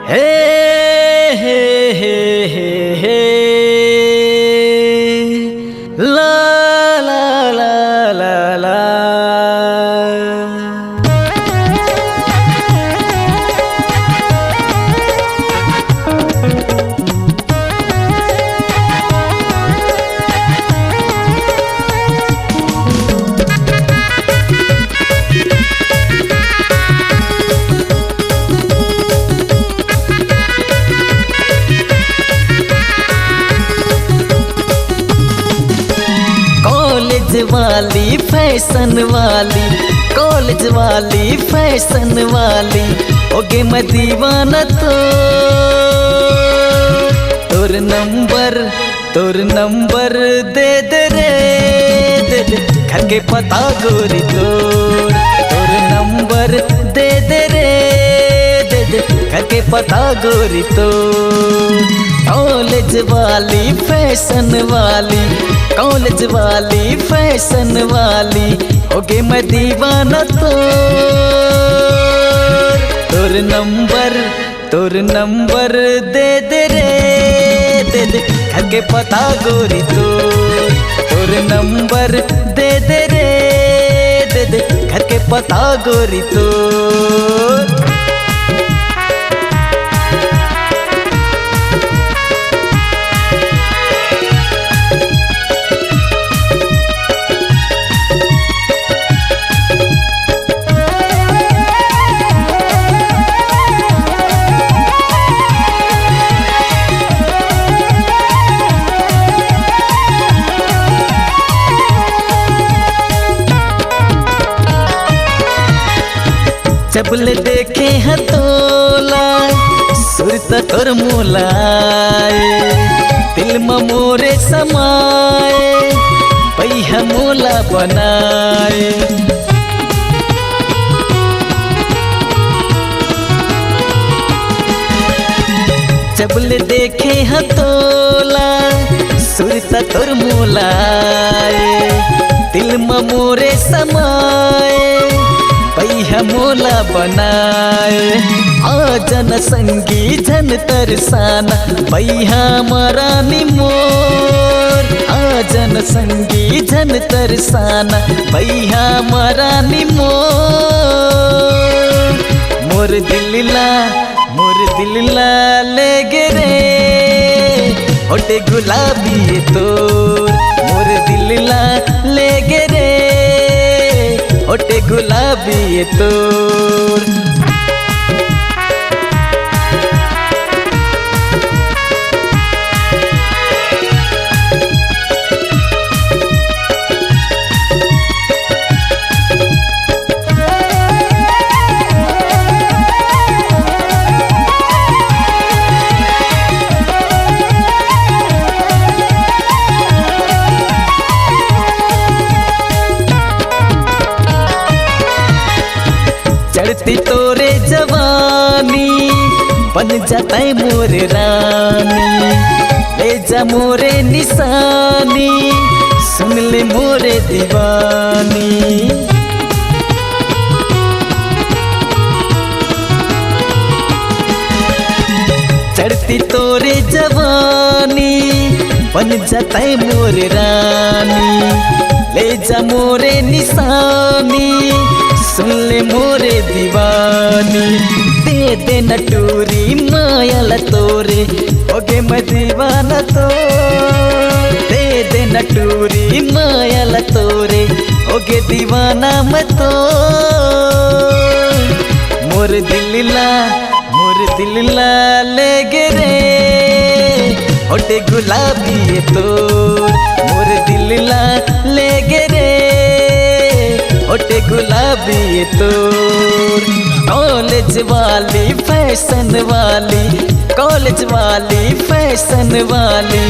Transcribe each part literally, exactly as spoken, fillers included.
हे, हे, हे, हे, हे। ला, ला, ला, ला, ला। कॉलेज वाली, फैशन वाली, कॉलेज वाली, फैशन वाली, होगे मैं दीवाना तो। तोर नंबर, तोर नंबर दे दे रे, दे दे घर के पता गोरी तोर। तोर नंबर दे दे रे, दे दे घर के पता गोरी तोर। कॉलेज वाली, फैशन वाली, कॉलेज वाली, फैशन वाली, होगे मैं दीवाना तोर। तोर नंबर, तोर नंबर दे दे रे, दे दे घर के पता गोरी तोर। तोर नंबर दे दे रे, दे दे घर के पता गोरी तोर। जब ले देखे ह तोला, सुरता तोर मोला आए, दिल म मोरे समाए, पइहा मोला बनाए। जब ले देखे ह तोला, सुरता तोर मोला आए, दिल म मोरे समाए, पइहा मोला बनाए। आ जन संगी झन तरसाना, पइहा मरानी मोर। आ जन संगी झन तरसाना, पइहा मरानी मोर। मोर दिल ला, मोर दिल ला ले गे रे, होटे गुलाबी ये तोर। मोर दिल ला ले गे रे, होटे गुलाबी ये तोर। चढ़ती तोरे जवानी, बन जाता है मोरे रानी, ले जा मोरे निशानी, सुन ले मोरे दीवानी। चढ़ती तोरे जवानी, बन जाता है मोरे रानी, ले जा मोरे निशानी, सुन ले मोरे दीवानी। दे दे न टूरी माया ला तोरे, होगे मैं दीवाना तो। दे दे न टूरी माया ला तोरे, होगे दीवाना मैं तो। मोर दिल ला, मोर दिल ला ले गे रे, होटे गुलाबी ये तोर। मोर दिल ला ले गे रे, होटे गुलाबी ये तोर। कॉलेज वाली, फैशन वाली, कॉलेज वाली, फैशन वाली,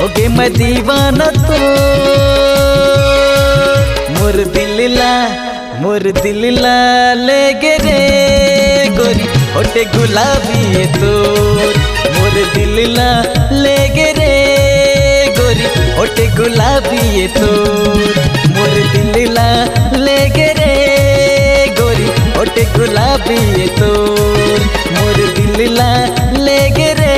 होगे मैं दीवाना तो। मोर दिल ला, मोर दिल ला ले गे रे गोरी, होटे गुलाबी ये तोर। मोर दिल ला ले गे रे गोरी, होटे गुलाबी ये तोर। मोर दिल ला ले गे रे गोरी, होटे गुलाबी ये तोर। मोर दिल दिल ला ले गे रे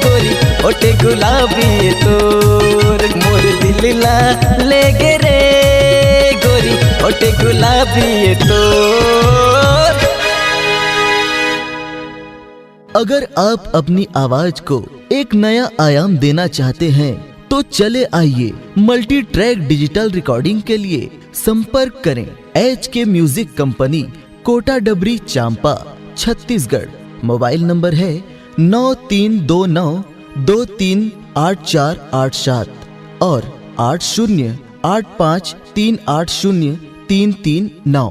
गोरी, होठे गुलाबी ए तोर। मोर दिल ला ले गे रे गोरी, होठे गुलाबी ए तोर। अगर आप अपनी आवाज को एक नया आयाम देना चाहते हैं, तो चले आइए, मल्टी ट्रैक डिजिटल रिकॉर्डिंग के लिए संपर्क करें एच के म्यूजिक कंपनी, कोटा डबरी, चांपा, छत्तीसगढ़। मोबाइल नंबर है नौ तीन दो नौ दो तीन आठ चार आठ सात और आठ शून्य आठ पाँच तीन आठ शून्य तीन तीन नौ।